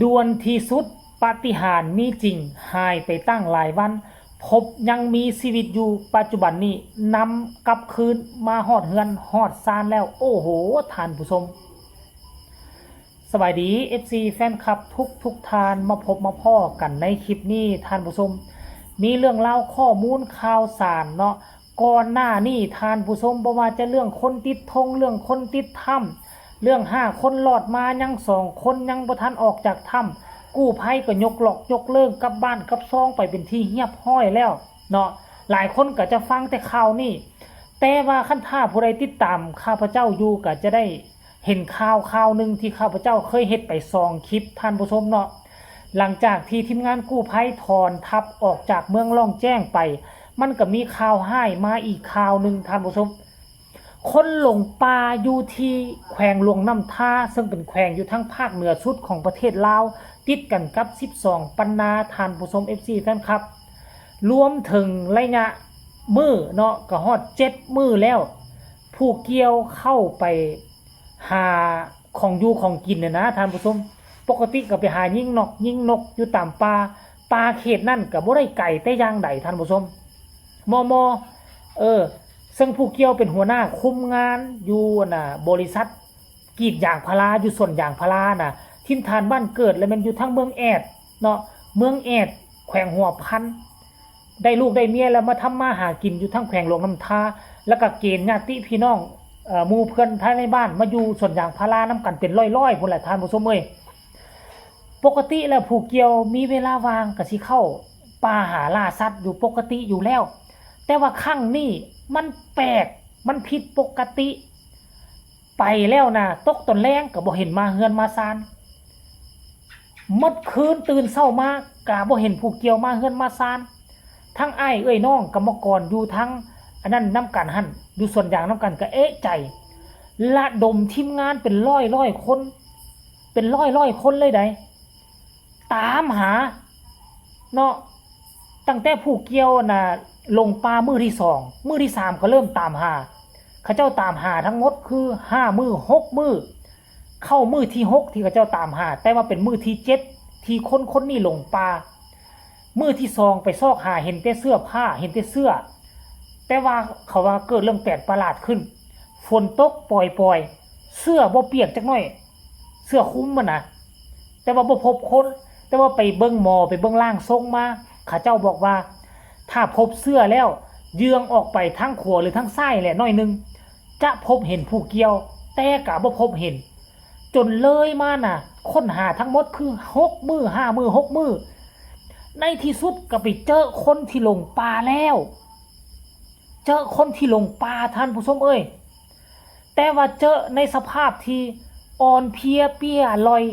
ດ່ວນທີ່ສຸດ, ປາຕິຫານມີຈິງ, ຫາຍໄປຕັ້ງຫຼາຍວັນ, ພົບຍັງມີຊີວິດຢູ່ປັດຈຸບັນນີ້, ນຳກັບຄືນມາຮອດເຮືອນຮອດຊານແລ້ວ. ໂອ້ໂຫ ທ່ານຜູ້ຊົມ. ສະບາຍດີ ເອັຟຊີ ແຟນຄລັບທຸກໆທ່ານ, ມາພົບມາພໍ້ກັນໃນຄລິບນີ້ ທ່ານຜູ້ຊົມ. ມີເລື່ອງລາວຂໍ້ມູນຂ່າວສານເນາະ, ກ່ອນໜ້ານີ້ທ່ານຜູ້ຊົມ, ບໍ່ວ່າຈະເລື່ອງຄົນຕິດທົ່ງ, ເລື່ອງຄົນຕິດຖ້ຳ, ເລື່ອງຫ້າຄົນລອດມາ, ຍັງສອງຄົນຍັງບໍ່ທັນອອກຈາກຖ້ຳ, ກູ້ໄພກໍຍົກລອກຍົກເລີກກັບບ້ານກັບຊ່ອງໄປເປັນທີ່ຮຽບຮ້ອຍແລ້ວເນາະ. ຫຼາຍຄົນກໍຈະຟັງແຕ່ຂ່າວນີ້, ແຕ່ວ່າຄັນຖ້າຜູ້ໃດຕິດຕາມຂ້າພະເຈົ້າຢູ່ ກໍຈະໄດ້ ເຫັນຂ່າວຂ່າວໜຶ່ງທີ່ຂ້າພະເຈົ້າເຄີຍເຮັດໄປສອງຄລິບ ທ່ານຜູ້ຊົມເນາະ. ຫຼັງຈາກທີ່ທີມງານກູ້ໄພຖອນທັບອອກຈາກເມືອງລ່ອງແຈ້ງໄປ, ມັນກໍມີຂ່າວຮ້າຍມາອີກຂ່າວໜຶ່ງ ທ່ານຜູ້ຊົມ. ຄົນຫຼົງປ່າຢູ່ທີ່ແຂວງຫຼວງນ້ຳທາ, ເຊິ່ງເປັນແຂວງຢູ່ທາງພາກເໜືອສຸດຂອງປະເທດລາວ, ຕິດກັນກັບສິບສອງປັນນາ, ທ່ານຜູ້ຊົມ ເອັຟຊີ ແຟນຄລັບ. ລວມເຖິງໄລຍະມື້ເນາະ, ກໍຮອດເຈັດມື້ແລ້ວ, ຜູ້ກ່ຽວເຂົ້າໄປ ຫາຂອງຢູ່ຂອງກິນຫັ້ນນະທ່ານຜູ້ຊົມ. ປົກກະຕິກໍໄປຫາຍິງນອກຍິງນົກຢູ່ຕາມປ່າ, ປ່າເຂດນັ້ນກໍບໍ່ໄດ້ໄກແຕ່ຢ່າງໃດທ່ານຜູ້ຊົມ. ມໍ່ໆ ເອີ ເຊິ່ງຜູ້ກ່ຽວເປັນຫົວໜ້າຄຸມງານຢູ່ ອັນນ່າ ບໍລິສັດກຣີດຢາງພາລາ ຢູ່ສວນຢາງພາລານະ. ຖິ່ນຖານບ້ານເກີດລະແມ່ນຢູ່ທາງເມືອງແອດເນາະ, ເມືອງແອດ ແຂວງຫົວພັນ. ໄດ້ລູກໄດ້ເມຍແລ້ວມາທຳມາຫາກິນຢູ່ທາງແຂວງຫຼວງນ້ຳທາ, ແລ້ວກໍເກນຍາດຕິພີ່ນ້ອງ ເອີ ໝູ່ເພື່ອນພາຍໃນບ້ານມາຢູ່ສວນຢາງພາລານຳກັນເປັນຮ້ອຍໆພຸ້ນແຫຼະທ່ານຜູ້ຊົມເອີຍ. ປົກກະຕິແລ້ວຜູ້ກ່ຽວມີເວລາວ່າງກໍຊິເຂົ້າປ່າຫາລ່າສັດຢູ່ປົກກະຕິຢູ່ແລ້ວ, ແຕ່ວ່າຄັ້ງນີ້ມັນແປກ, ມັນຜິດປົກກະຕິ. ໄປແລ້ວນະ, ຕົກຕອນແລງກໍບໍ່ເຫັນມາເຮືອນມາຊານ. ໝົດຄືນຕື່ນເຊົ້າມາກໍບໍ່ເຫັນຜູ້ກ່ຽວມາເຮືອນມາຊານ. ທັງອ້າຍເອື້ອຍນ້ອງກຳມະກອນຢູ່ທາງອັນນັ້ນນຳກັນຫັ້ນ, ຢູ່ສວນຢາງນຳກັນກໍເອະໃຈ. ລະດົມທີມງານເປັນຮ້ອຍໆຄົນ, ເປັນຮ້ອຍໆຄົນເລີຍໃດ໋. ຕາມຫາເນາະ, ຕັ້ງແຕ່ຜູ້ກ່ຽວນະ ຫຼົງປ່າມື້ທີສອງ, ມື້ທີສາມກໍເລີ່ມຕາມຫາ. ເຂົາເຈົ້າຕາມຫາທັງໝົດຄືຫ້າມື້ ຫົກມື້, ເຂົ້າມື້ທີຫົກທີ່ເຂົາເຈົ້າຕາມຫາ, ແຕ່ວ່າເປັນມື້ທີເຈັດທີ່ຄົນຄົນນີ້ຫຼົງປ່າ. ມື້ທີສອງໄປຊອກຫາເຫັນແຕ່ເສື້ອຜ້າ, ເຫັນແຕ່ເສື້ອ, ແຕ່ວ່າເຂົາວ່າເກີດເລື່ອງແປກປະຫຼາດຂຶ້ນ. ຝົນຕົກປ່ອຍໆ, ເສື້ອບໍ່ປຽກຈັກໜ້ອຍ, ເສື້ອຄຸມຫັ້ນນະ, ແຕ່ວ່າບໍ່ພົບຄົນ. ແຕ່ວ່າໄປເບິ່ງໝໍ, ໄປເບິ່ງຮ່າງຊົງມາ, ເຂົາເຈົ້າບອກວ່າ ຖ້າພົບເສື້ອແລ້ວ ເຍືອງອອກໄປທາງຂວາ ຫຼື ທາງຊ້າຍແຫຼະໜ້ອຍໜຶ່ງ, ຈະພົບເຫັນຜູ້ກ່ຽວ, ແຕ່ກະບໍ່ພົບເຫັນ. ຈົນເລີຍມານະ, ຄົ້ນຫາທັງໝົດຄືຫົກມື້, ຫ້າມື້, ຫົກມື້. ໃນທີ່ສຸດກໍໄປເຈີຄົນທີ່ຫຼົງປ່າແລ້ວ. ເຈີຄົນທີ່ຫຼົງປ່າ, ທ່ານຜູ້ຊົມເອີຍ. ແຕ່ວ່າເຈີໃນສະພາບທີ່ອ່ອນເພຍເປຍລ່ອຍ,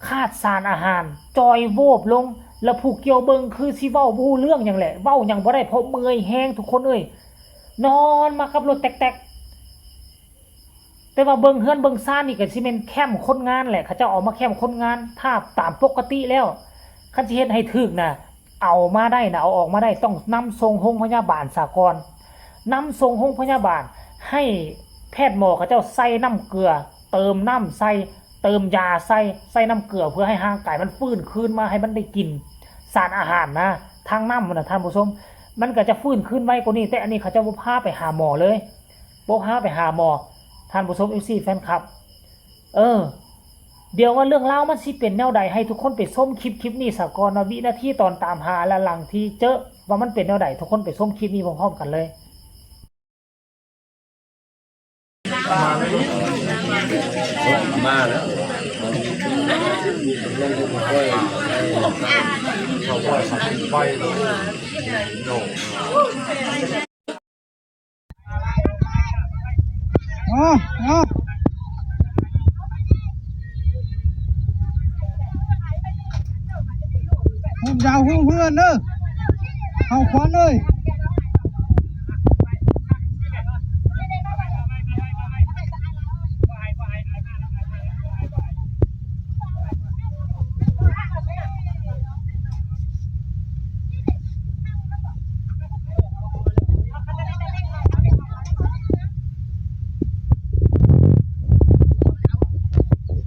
ຂາດສານອາຫານ, ຈ່ອຍໂວບລົງ, ແລ້ວຜູ້ກ່ຽວເບິ່ງຄືຊິເວົ້າບໍ່ຮູ້ເລື່ອງຫຍັງແຫຼະ, ເວົ້າຫຍັງບໍ່ໄດ້ເພາະເມື່ອຍແຮງທຸກຄົນເອີຍ. ນອນມາກັບລົດແຕັກໆ. ແຕ່ວ່າເບິ່ງເຮືອນເບິ່ງຊານນີ້ກໍຊິແມ່ນແຄ້ມຄົນງານແຫຼະ, ເຂົາເຈົ້າເອົາມາແຄ້ມຄົນງານ, ຖ້າຕາມປົກກະຕິແລ້ວ ຄັນຊິເຮັດໃຫ້ຖືກນະ, ເອົາມາໄດ້ນະ, ເອົາອອກມາໄດ້ ຕ້ອງນຳສົ່ງໂຮງພະຍາບານສາກ່ອນ, ນຳສົ່ງໂຮງພະຍາບານ ໃຫ້ແພດໝໍເຂົາເຈົ້າໃສ່ນ້ຳເກືອ, ເຕີມນ້ຳໃສ່, ເຕີມຢາໃສ່, ໃສ່ນ້ຳເກືອ ເພື່ອໃຫ້ຮ່າງກາຍມັນຟື້ນຄືນມາ, ໃຫ້ມັນໄດ້ກິນສານອາຫານນະ, ທາງນ້ຳຫັ້ນນະທ່ານຜູ້ຊົມ. ມັນກໍຈະຟື້ນຄືນໄວກວ່ານີ້, ແຕ່ອັນນີ້ເຂົາເຈົ້າບໍ່ພາໄປຫາໝໍເລີຍ, ບໍ່ພາໄປຫາໝໍ, ທ່ານຜູ້ຊົມ ເອັຟຊີ ແຟນຄລັບ. ເອີ ດຽວວ່າເລື່ອງລາວມັນຊິເປັນແນວໃດ, ໃຫ້ທຸກຄົນໄປຊົມຄລິບ ຄລິບນີ້ສາກ່ອນເນາະ, ວິນາທີຕອນຕາມຫາ ແລະ ຫຼັງທີ່ເຈີ ວ່າມັນເປັນແນວໃດ, ທຸກຄົນໄປຊົມຄລິບນີ້ພ້ອມໆກັນເລີຍ. ມາແລ້ວ ມາແລ້ວ ເຂົາບໍ່ໃຫ້ໄປແລ້ວ ເອົາ ເອົາ ພວກຢາວຮູ້ເຮືອນເດີ ເຂົ້າຄວັນເອີຍ.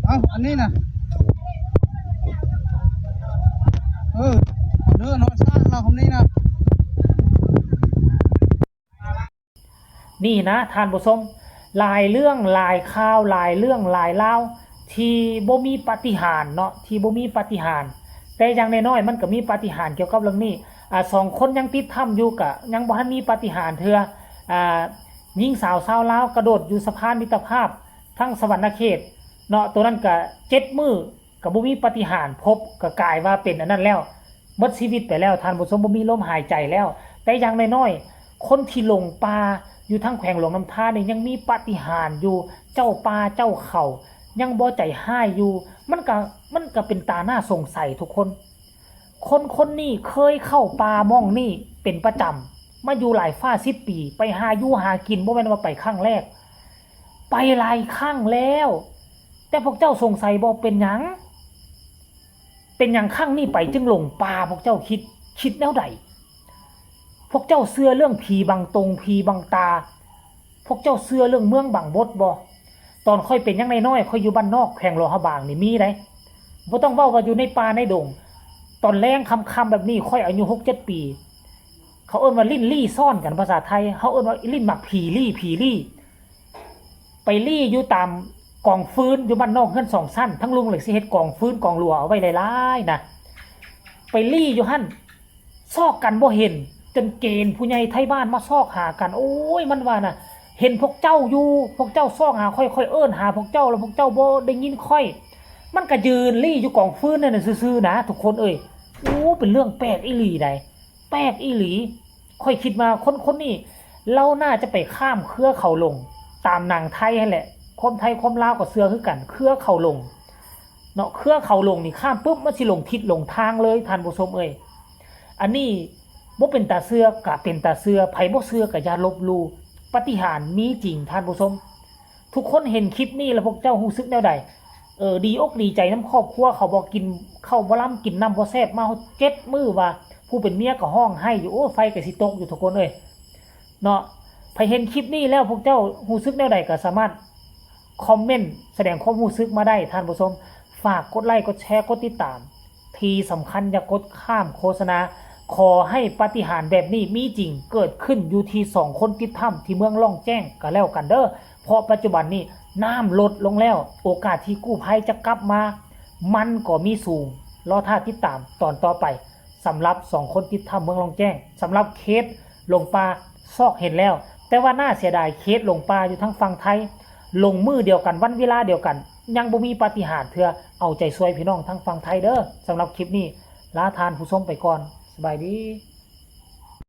ເອົາ ອັນນີ້ນະ. ເອີ ເດີນອນຊານລາວຄົນນີ້ນະ. ນີ້ນະທ່ານຜູ້ຊົມ, ຫຼາຍເລື່ອງຫຼາຍຂ່າວ ຫຼາຍເລື່ອງຫຼາຍລາວ ທີ່ບໍ່ມີປາຕິຫານເນາະ, ທີ່ບໍ່ມີປາຕິຫານ, ແຕ່ຢ່າງນ້ອຍໆມັນກໍມີປາຕິຫານກ່ຽວກັບເລື່ອງນີ້. ອາ ສອງຄົນຍັງຕິດຖ້ຳຢູ່ ກະຍັງບໍ່ທັນມີປາຕິຫານເທື່ອ. ອາ ຍິງສາວຊາວລາວກະໂດດຢູ່ສະພານມິດຕະພາບທາງສະຫວັນນະເຂດເນາະ, ໂຕນັ້ນກະເຈັດມື້ ກໍບໍ່ມີປາຕິຫານພົບ ກໍກາຍວ່າເປັນອັນນັ້ນແລ້ວ ໝົດຊີວິດໄປແລ້ວ ທ່ານຜູ້ຊົມ ບໍ່ມີລົມຫາຍໃຈແລ້ວ. ແຕ່ຢ່າງນ້ອຍໆ ຄົນທີ່ຫຼົງປ່າຢູ່ທາງແຂວງຫຼວງນ້ຳທານີ້ ຍັງມີປາຕິຫານຢູ່, ເຈົ້າປ່າເຈົ້າເຂົາຍັງບໍ່ໃຈຮ້າຍຢູ່. ມັນກະ ມັນກະເປັນຕາໜ້າສົງໄສທຸກຄົນ. ຄົນຄົນນີ້ເຄີຍເຂົ້າປ່າໝ່ອງນີ້ເປັນປະຈຳ ມາຢູ່ຫຼາຍຟ້າສິບປີ, ໄປຫາຢູ່ຫາກິນ ບໍ່ແມ່ນວ່າໄປຄັ້ງແລກ, ໄປຫຼາຍຄັ້ງແລ້ວ. ແຕ່ພວກເຈົ້າສົງໄສບໍ່ ເປັນຫຍັງ ເປັນຫຍັງຄັ້ງນີ້ໄປຈຶ່ງຫຼົງປ່າ? ພວກເຈົ້າຄິດ ຄິດແນວໃດ? ພວກເຈົ້າເຊື່ອເລື່ອງຜີບັງຕົງ ຜີບັງຕາ? ພວກເຈົ້າເຊື່ອເລື່ອງເມືອງບັງບົດບໍ່? ຕອນຂ້ອຍເປັນຍັງນ້ອຍໆ ຂ້ອຍຢູ່ບ້ານນອກ ແຂວງຫຼວງພະບາງນີ້ມີໃດ໋. ບໍ່ຕ້ອງເວົ້າວ່າຢູ່ໃນປ່າໃນດົງ, ຕອນແລງຄ່ຳໆແບບນີ້ ຂ້ອຍອາຍຸຫົກເຈັດປີ, ເຂົາເອີ້ນວ່າຫຼິ້ນລີ້ຊ້ອນກັນ ພາສາໄທ ເຮົາເອີ້ນວ່າຫຼິ້ນໝາກຜີລີ້ ຜີລີ້. ໄປລີ້ຢູ່ຕາມກອງຟືນ ຢູ່ບ້ານນອກເຮືອນສອງຊັ້ນ, ທາງລຸງລະຊິເຮັດກອງຟືນກອງຫຼົວເອົາໄວ້ຫຼາຍໆນະ, ໄປລີ້ຢູ່ຫັ້ນ ຊອກກັນບໍ່ເຫັນ ຈົນເກນຜູ້ໃຫຍ່ໄທບ້ານມາຊອກຫາກັນ. ໂອ້ຍ ມັນວ່ານະ ເຫັນພວກເຈົ້າຢູ່ ພວກເຈົ້າຊອກຫາຂ້ອຍ, ຂ້ອຍເອີ້ນຫາພວກເຈົ້າ ແລ້ວພວກເຈົ້າບໍ່ໄດ້ຍິນຂ້ອຍ. ມັນກະຢືນລີ້ຢູ່ກອງຟືນນັ້ນຊື່ໆນະ ທຸກຄົນເອີຍ. ໂອ້ ເປັນເລື່ອງແປກອີ່ຫຼີໃດ໋ ແປກອີ່ຫຼີ. ຂ້ອຍຄິດວ່າຄົນຄົນນີ້ ລາວໜ້າຈະໄປຂ້າມເຄືອເຂົາຫຼົງ ຕາມໜັງໄທຫັ້ນແຫຼະ, ຄວາມໄທຄວາມລາວກໍເຊື່ອຄືກັນ ເຄືອເຂົາຫຼົງເນາະ. ເຄືອເຂົາຫຼົງນີ້ ຂ້າມປຶບ ມັນຊິຫຼົງທິດຫຼົງທາງເລີຍ ທ່ານຜູ້ຊົມເອີຍ. ອັນນີ້ບໍ່ເປັນຕາເຊື່ອກະເປັນຕາເຊື່ອ, ໃຜບໍ່ເຊື່ອກະຢ່າລົບຫຼູ່. ປາຕິຫານມີຈິງ ທ່ານຜູ້ຊົມ. ທຸກຄົນເຫັນຄລິບນີ້ແລ້ວ ພວກເຈົ້າຮູ້ສຶກແນວໃດ? ເອີ ດີອົກດີໃຈນຳຄອບຄົວເຂົາບໍ່? ກິນເຂົ້າບໍ່ລຳ ກິນນ້ຳບໍ່ແຊບ ມາເຈັດມື້ວ່າ ຜູ້ເປັນເມຍກໍຮ້ອງໄຫ້ຢູ່, ໂອ້ ໄຟກໍຊິຕົກຢູ່ ທຸກຄົນເອີຍເນາະ. ໃຜເຫັນຄລິບນີ້ແລ້ວ ພວກເຈົ້າຮູ້ສຶກແນວໃດ ກໍສາມາດຄອມເມັນສະແດງຄວາມຮູ້ສຶກມາໄດ້ ທ່ານຜູ້ຊົມ. ຝາກກົດໄລ ກົດແຊ ກົດຕິດຕາມ. ທີ່ສຳຄັນຢ່າກົດຂ້າມໂຄສະນາ. ຂໍໃຫ້ປາຕິຫານແບບນີ້ມີຈິງ ເກີດຂຶ້ນຢູ່ທີ່ສອງຄົນຕິດຖ້ຳທີ່ເມືອງລ່ອງແຈ້ງກໍແລ້ວກັນເດີ້, ເພາະປັດຈຸບັນນີ້ນ້ຳລົດລົງແລ້ວ, ໂອກາດທີ່ກູ້ໄພຈະກັບມາ ມັນກໍມີສູງ. ລໍຖ້າຕິດຕາມຕອນຕໍ່ໄປ ສຳລັບສອງຄົນຕິດຖ້ຳເມືອງລ່ອງແຈ້ງ. ສຳລັບເຂດຫຼົງປ່າ ຊອກເຫັນແລ້ວ, ແຕ່ວ່າໜ້າເສຍດາຍ ເຂດຫຼົງປ່າຢູ່ທາງຝັ່ງໄທ ລົງມື້ດຽວກັນ ວັນເວລາດຽວກັນ ຍັງບໍ່ມີປາຕິຫານເທື່ອ. ເອົາໃຈຊ່ວຍພີ່ນ້ອງທາງຝັ່ງໄທເດີ້. ສຳລັບຄລິບນີ້ ລາທ່ານຜູ້ຊົມໄປກ່ອນ. ສະບາຍດີ.